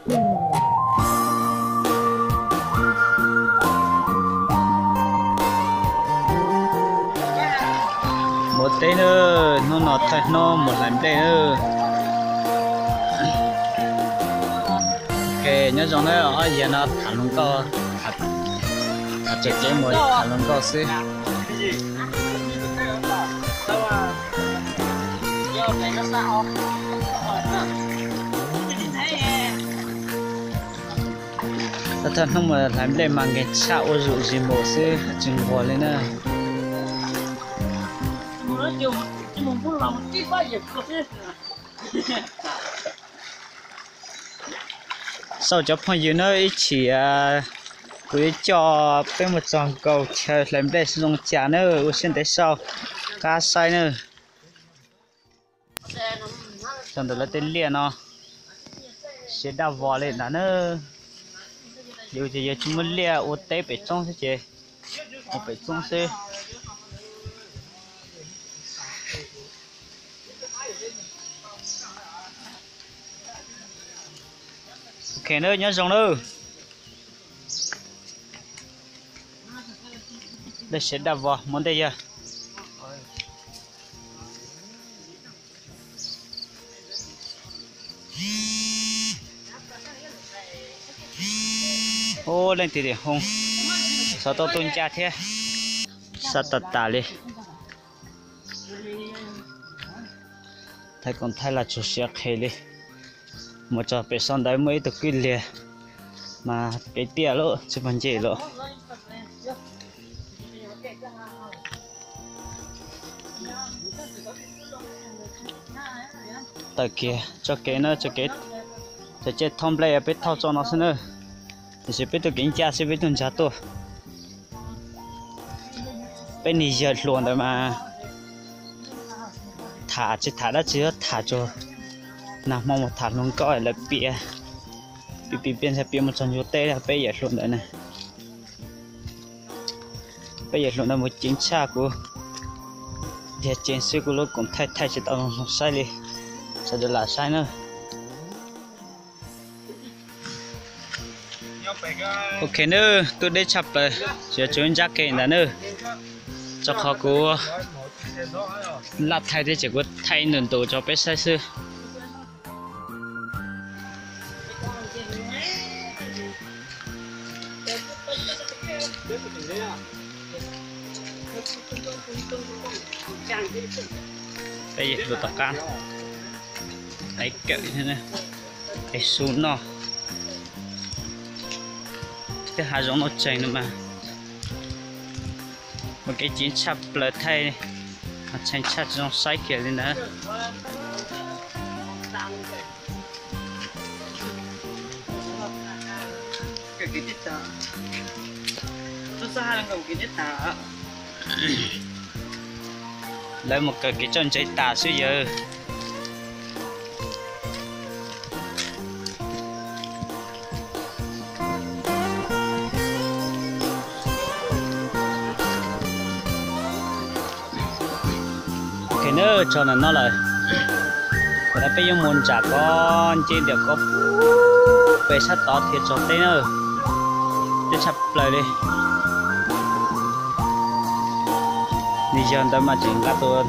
Mus teb na, hnub no thawj hnub mus hlais nplej na. Nyob zoo na, ob yawg no tham hluas nkauj, tham tsev tsev mus tham hluas nkauj xwb. Thawj hnub mus hlais nplej mas nkeeg tshaj ua zuj zus mus xwb tsis nquag li na. Xauj cov phooj ywg na, ib chim kuv yuav coj peb mus txog nkaus chaw hlais nplej zoo cas na, ua siab ntev xauj qab saib na. Txog ntawm lawv tej liaj no, siav daj vos li ntawd na. Yus ces yus tsis muaj liaj ua teb pem roob xwb ces ua pem roob xwb. Ok na, nyob zoo na. Dej siav daj vos muaj ntej yawg. Ub, leej twg tim hoo, xov tooj tuaj ncaj thiab. Sab tas tas li. Thaij koom thaij lam tsuag siav qhev li. Mus txog pem saum ntawd muaj ib tug kwj liag mas kev tiaj lawm tsis pom nce lawm. Tawm kiag txoj kev na, txoj kev, txoj kev thauj nplej peb thauj txoj no xwb na. Tiam sis peb tuaj kev ncaj xwb peb tuaj ntsag tuaj. Peb niag yawg hluas ntawd mas tham tsis tham dab tsi, tham tsuas nag hmo mus tham hluas nkauj lawv piav, piav piav piav ntshai piav mus txog ncuav teb peb yawg hluas ntawd na. Peb yawg hluas ntawd mus ceev tshaj kuv, dhia ceev xwb kuv lub koom thaij thaij tsis tau zoo saib li, sawv daws lam saib na. Ok nawb, twb deb tshaj plaws, tsuas tshuav ntsab ke ntawd nawb, rau qhov kuv laj thaij thiab ces kuv thaij ib ntus ntus rau peb saib xwb. Peb yawg hluas tom qab, ev kawm, ev su noj. Tej hav zoov no tseem no mas, ua kev ceev tshaj plaws thaij, tshee tshaj tsis zoo saib kiag li ntawd. Lawv mus kawm kev txawj ntse tas xwb yawg. Ok nawb, txog ntawm no lawm. Tam no peb yuav mus ntsam kov nce ntawm kov pem sab tod thiaj txog teb na. Deb tshaj plaws li. Nws yog ntawd mas tseem nqa tus,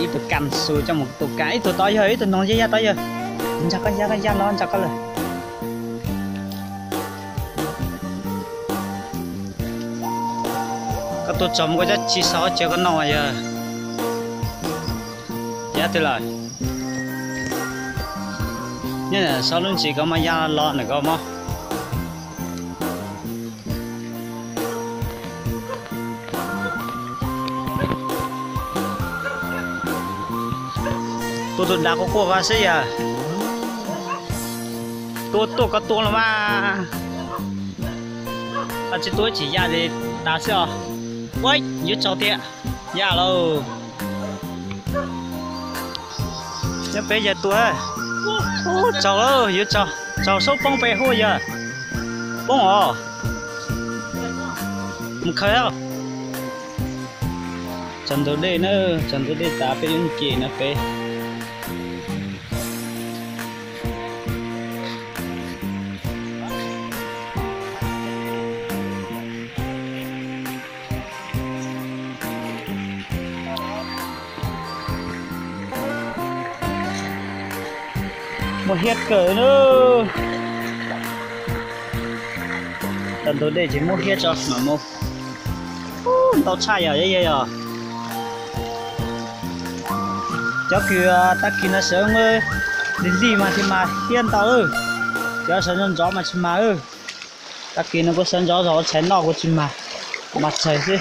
ib tug kas xu coj mus tus kas, ib tug tod yog ib tug noog yaj yaj tod yog. Ntsa koj yaj, koj yaj los ntsa koj lawm. Koj tuaj txog mus koj cov tsis xav ua cas koj noj yog yaj twg lawm. Nyob ntawm saum lub ntsis koj mas yaj los ntawm koj mog. Tua tus dav quaj quaj ko xwb yog. Tua tuaj koj tua los mas. Koj tsis tua tsis yaj li tas xwb os. Ua, yuav tsaug tiag. Yaj lauj. Nyob peb yawg tua. Tsaug lauj, yuav tsaug, tsaug saub poob peb huaj yawg. Poob os. Mus khaws. Tsaug ntug dej na, tsaug ntug dej tas peb yuav nce no peb. Muaj hiab kawg na. Tau ntug dej ces muab hiab tso mam mus. Ntau tshaj yog yog yog. Cov kws tag kis no sawv muaj lig lig mas thiaj mas hiab ntau lawm. Cov sawv ntxov ntxov mas tsis mas. Tag kis no kuv sawv ntxov zog ua tshais noj kuv tsis mas, mas txhais xwb.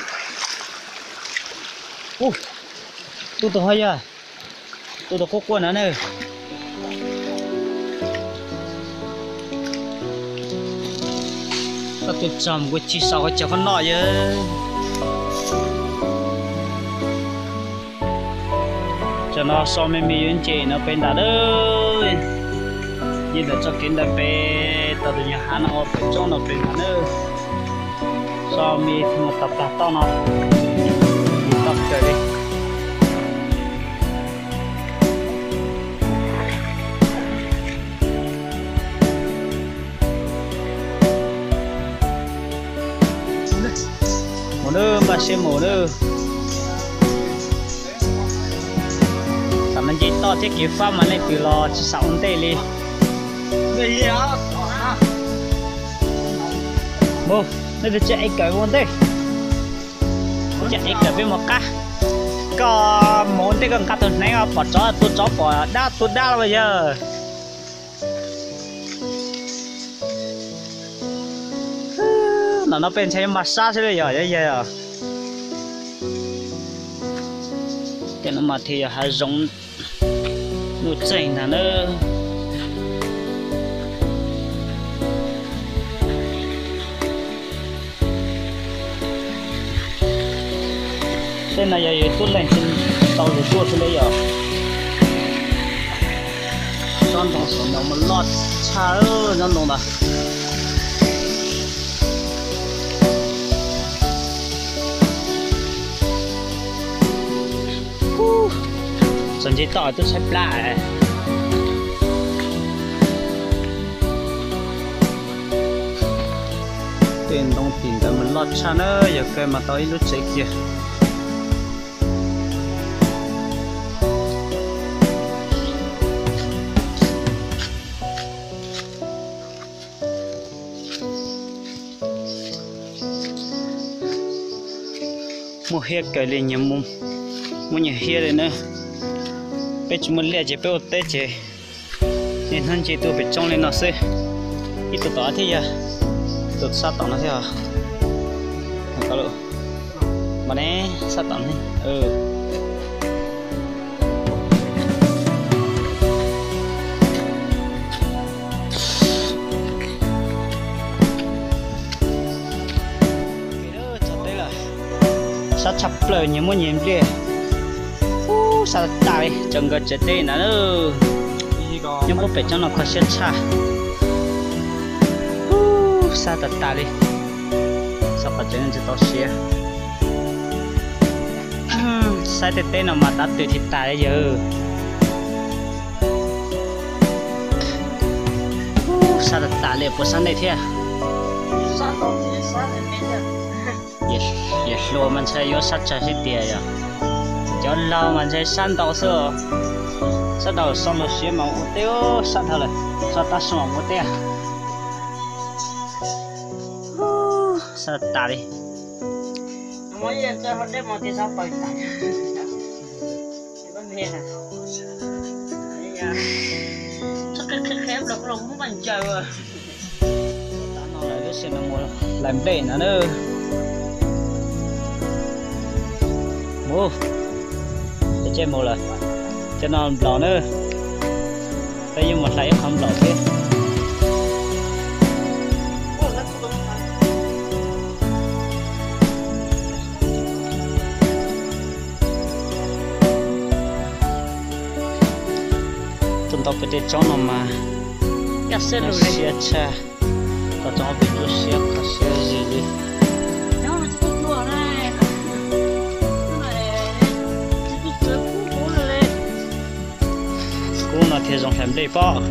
Ub, tub tug ho yog, tub tug quaj quaj na ne. Koj tus txog mus kuv tsis sau koj cov koj noj yog. Tam no so me me yuav nce no pem ntawd lawm. Yeej ntawm txoj kev ntawd pem tau tus nyuag hav no ua pem roob no pem ntawd na. So me mus tau plag toj no, toj kawg li. Mus nawb, npaj siab mus nawb. Tam no nce toj thiab kev fab mas leej twg los tsis xav ua ntej li. Mus, nej tus tsis ev kawm ua ntej. Tsis ev kawm peb mus qab. Koj mus ua ntej koj nqa tus hneev pom tsov tua tsov, pom dab tua dab los yawg. Ntawm no peb ntshai mas sab xwb li yog yog yog. Tej no mas thiaj yog hav zoov nuj txeeg ntag na. Tej no yog yus tub leeg tsis tau lug tuaj xwb li yog. Tsob ntoo saum no mas loj tshaj, tsob ntoo ntawd. Txog nce toj twb tshaib plab. Tej ntoo tim ntawd mas loj tshaj na, yog kawg mas tau ib lub tsev kiag. Muaj hiab kawg li, muaj nyias hiab li na. Peb tsis muaj liaj ces peb ua teb ces niaj hnub nce tuaj pem roob li no xwb. Ib tug tom thiab yog, tus sab tom no thiab. Mas ne, sab tom ne. Sab tshaj plaws, nyias muaj nyias npliaj. Ub, sab tas tas li, tsaws nkawd tsev teb ntawd. Nyob puag pem tsob no kho siab tshaj. Ub, sab tas tas li. Sab qhov tsev tsis tau siav. Saib tej teb no mas tav twg thiaj tas li yawg. Sab tas tas li, puas sab ntej thiab? Yawm hluas mas ntshai yuav sab tsawg xwb tiag yog. Cov laug mas ntshai sab ntau xwb. Sab ntau so lug siav mas ua teb, sab dhau lawm so tav su mas ua teb. Sab tas li. Lawv lub sij no mus hlais nplej no na. Mus, peb mus lawm, cov no nplaum na. Peb yuav mus hlais ib qho nplaum thiab. Tuaj ntau pem tej tsob no mas siab tshaj, tau tsob pem tsuas siab qhov siab zis li. Kub no thiaj zoo hlais nplej pob.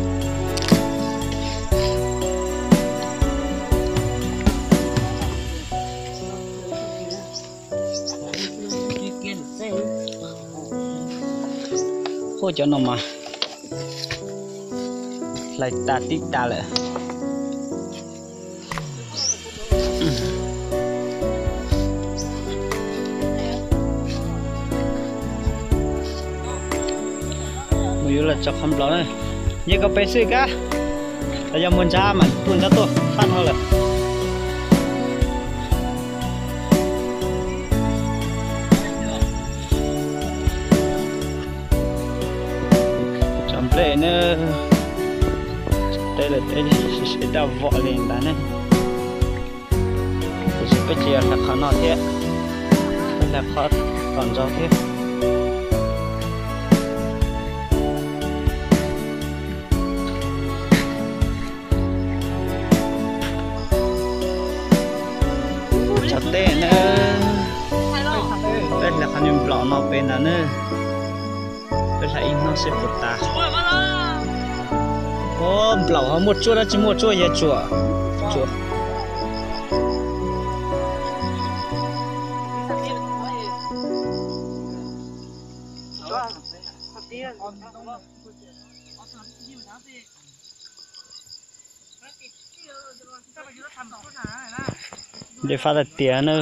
Hu cov no mas Hlais tas tib tas lawm. Mus yuav los tso qhov nplaum na. Yeej koj peb xwb kab. Los yog mus ntsab mas tuaj ntsab tuaj fab dhau lawm. Cov nplej na, teb lawm teb sib sib daj vom li ntawd ne. Tiam sis peb tsis yog hlais qhov no thiab, peb hlais qhov tom ntxov thiab. Cov teb na, peb hlais qhov nplaum no pem ntawd na. Peb hlais ib hnub seb puas tas. Nplaum ho muaj tsuab dab tsi muaj tsuab yog tsuam, tsuam. Dej fab tag tiag na.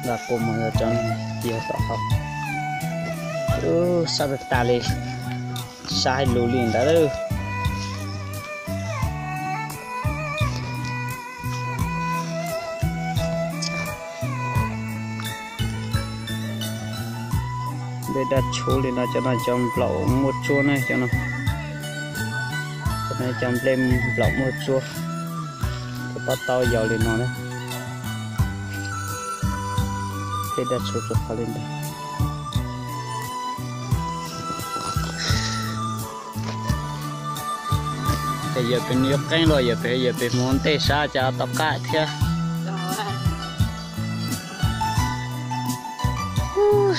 Lam qus mus yog cov tiag tom hauv. Sab tas tas li, sab hais lus li ntawd lawm. Nplej daj tshuv li no, cov no cov nplaum muaj tsuab ne, cov no, cov no cov nplej nplaum muaj tsuab. Cov pab tau yau li no ne, nplej daj tshuv tsuas qhov li ntawd. Ces yawm pem nws yuav qeeb los yawm pem, yawm pem mus ntej sab cas tau qab thiab.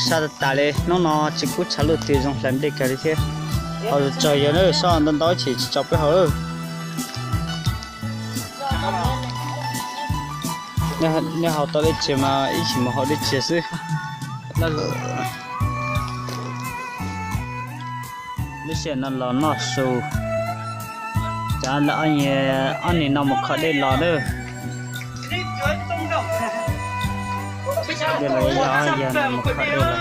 Sab tas tas li, hnub no tsis kub tshav luj twg zoo hlais nplej kawg li thiab. Haus tsaug yog na, sab ntau ntau chim tsis tso peb haus lawm. Nej haus tau dej txias mas ib chim mus haus dej txias xwb. Lub sij hawm no los noj su, cov ob niag no mus kho dej los lawm. Dej los yog yog no mus kho dej los.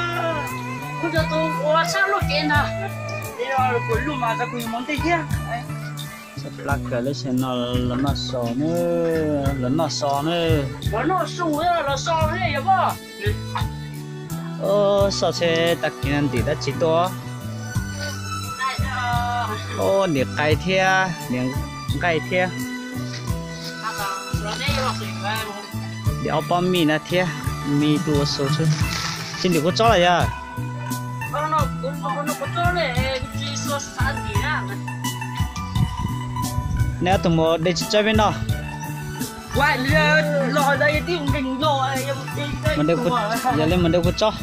Plab kawg lub sij hawm no los noj su na, los noj so na. Los noj su los so na. Xauj seb tag kis no ntim dab tsi tuaj. Ntim qai thiab, ntim nqaij thiab. Ntim ob pob mij na thiab, mij tuaj ua su xwb. Tsis ntim kua txob los yog? Nej ob tug mus de tsis tsaib peb noj. Yog li mus de kua txob.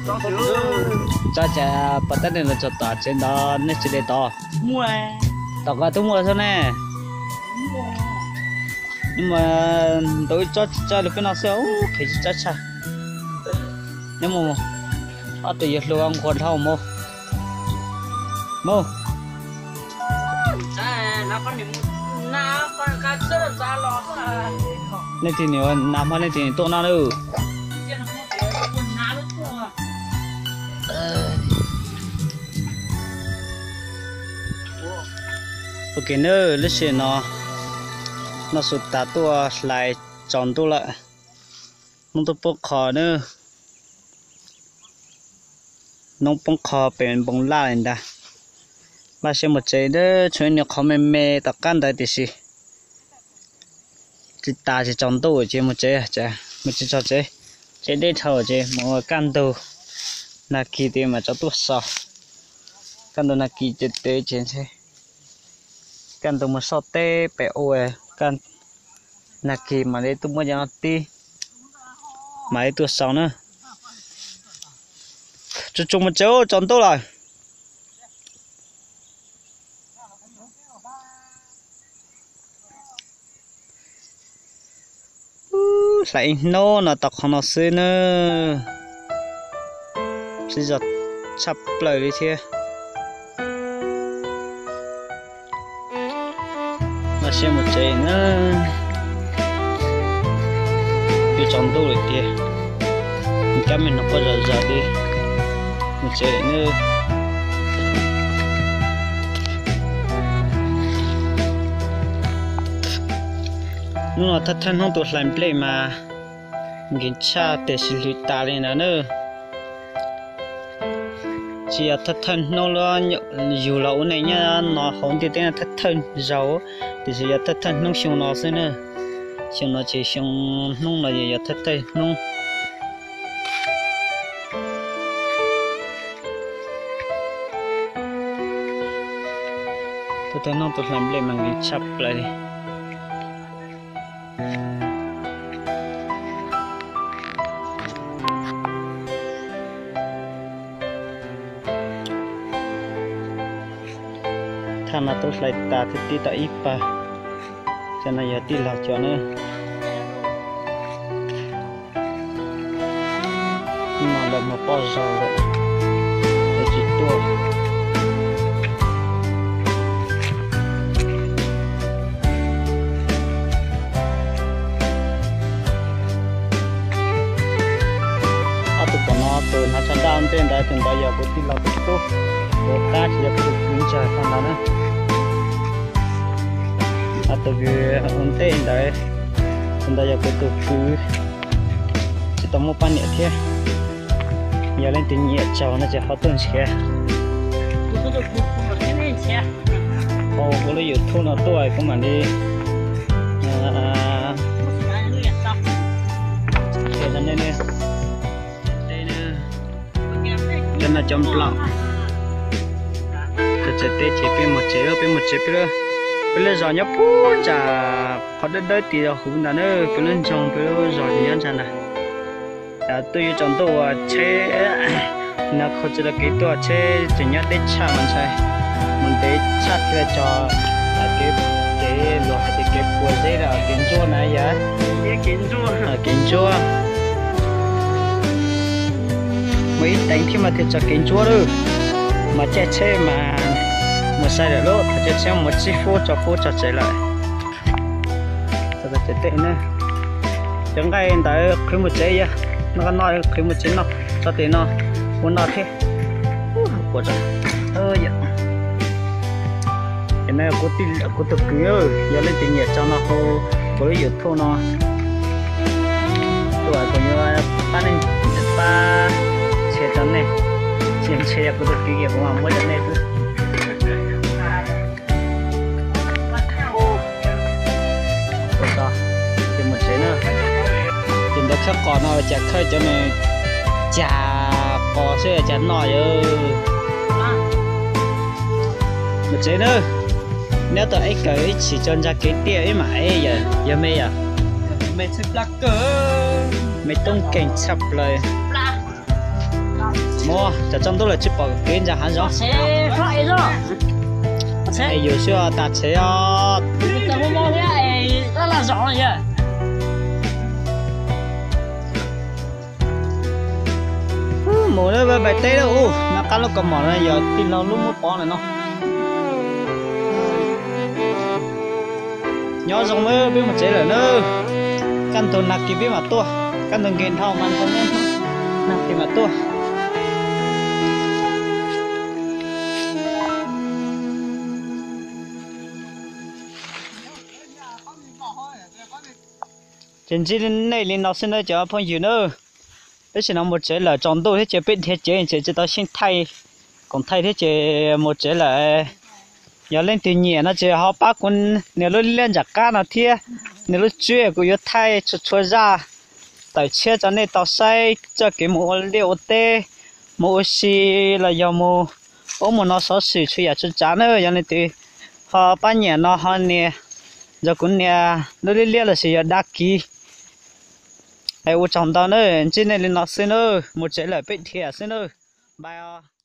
Txob cas pas tab neeg los txog tom tsev ntawd nej tsis de tod? Tom ko twb muaj xwb ne. Nws mas ntaus ib tsob tsis tsaib li peb no xwb, qhis tsis tsaib tshaj. Neb mus, ob tug yuav hlua nquag dhau mus. Mus. Nej tig nim nas hmo nej tig nim tuaj no na. Ok na, lub sij hawm no noj su tas tuaj hlais tsaus ntuj lawm. Hnub twb poob qho na, hnub poob qho pem npoo laj li ntag. Laj siab mus tsev, tshuav ib nyuag qhov me me tom qab ntawd tiam sis tsis tas tsis tsaus ntuj ces mus tsev, mus tsis txog tsev, tsev deb dhau ces mus kaj ntug, nag kis ces mam tso tuaj so. Kaj ntug nag kis ces tev ces ntshe kaj ntug mus soj teb pem ua, nag kis mam li tuaj muab cov no tib. Mam li tuaj sau na. Tsuas tsuas mus tsev, tsaus ntuj lawm. Hlais ib hnub no tau qhov no xwb na. Sib zog tshaj plaws li thiab. Noj siab mus tsev na. Twb tsaus ntuj lawm tiag. Kab me no quaj zom zaws li. Mus tsev na. Hnub no thawj thawj hnub tus hlais nplej mas nkees tshaj tiam sis hlwv tas li ntawd na. Tsis yog thawj thawj hnub los yug los ua neej nyob no hauv ntiaj teb no thawj thawj zaug, tiam sis yog thawj thawj hnub xyoo no xwb na. Xyoo no tsis xyoo hnub no, yog thawj thawj hnub. Thawj thawj hnub tus hlais nplej mas nkees tshaj plaws li. Thaj no twb hlais tas thiab, tib tau ib pawg. Cov no yog tij laug cov na. Hnub no lawv mus poj zog lawm, lawv tsis tuaj. Ob tug tom no tus hnav tsho daj ntej ntawd, tus ntawd yog kuv tij laug tus tub, tus qab tsis yog kuv tus kwv ntxawg tag ntawd na. Ob tug ua ntej ntawd, tus ntawd yog kuv tus kwv, tsis tau muaj poj niam thiab. Yog leej twg nyiam tsaug no ces ho tuaj nrhiav. Kuv lub YouTube no tuaj kuv mam li qhia rau nej. Cov no cov nplaum, tus txawm teb ces peb mus tsev, peb mus tsev, peb lub zos nyob puag nram qhov dawb dawb tim huv ntawd na, peb lub nroog peb lub zos ces nyob nram ntawd. Twb yuav tsaus ntuj ua tsheb, no qhov tsis tau kev tuaj tsheb tseem nyob deb tshaj mas ntshai, mus ntev tshaj thiaj tso kev, kev luag hais tias kev puas zeb los kev ntsuab na yom, kev ntsuab. Mus ib teev thiab mas thiaj tso kev ntsuab lawm, mas caij tsheb mas mus sai lawm lauj, thaum caij tsheb mus tsib fub rau fub tso tsev lawm. Cov nqaij ntawd qhwv mus tsev yog, noj qab noj qhwv mus tsev noj, tso tim no ua noj thiab. Kuv tus kwv, yog leej twg nyiam tsaug no hu kuv lub YouTube no tuaj, kuv yuav pab nej, pab share rau nej. Tsis share yog kuv tus kwv kiag kuv mam muab rau nej xwb. Ces mus tsev na. Ces ntawd khawb qos no cas khawb cov me cas qos xwb cas noj yom. Mus tsev na. Neb tau ib kawm ib chim tso ntsa kev tiaj ib mam ev yom, yog me yom. Me tub nkeeg tshaj plaws. Muab cov tsaus ntuj lawm tsis pom kev ntsa hav zoov. Es yus xwb tas tsev os. Mus lawm, pais teb lawm. Ub, nov qab lub kaus mom no yog tij laug lub muab pov lawm no. Nyob zoo na, peb mus tsev lawm na. Kaj ntug nag kis peb mam tuaj, kaj ntug nkeeg dhau mas nag kis mam tuaj. Ces ntsib nej li no xwb na cov phooj ywg na. Peb sim no mus tsev lawm, tsaus ntuj thiab ces peb dhia cev ces tsis tau xyeej thaij koom thaij thiab ces mus tsev lawm. Yog leej twg nyiam no ces ho pab kuv nias lub liab nram qab no thiab, nias lub tswb kuv yuav thaij txhua txhua zaj tawm tshiab rau nej tau saib txoj kev mus ua liaj ua teb, mus ua si los yog mus ub mus no xov xwm txhua yam txhua tsav na. Yog leej twg ho pab nyiam no ho nias, yog kuv nias lub liab liab lossis yog dag kis Es ua tsaug ntau nawb, ntsib nej li no xwb nawb, mus tsev lawm peb dhia xwb nawb. Bye os.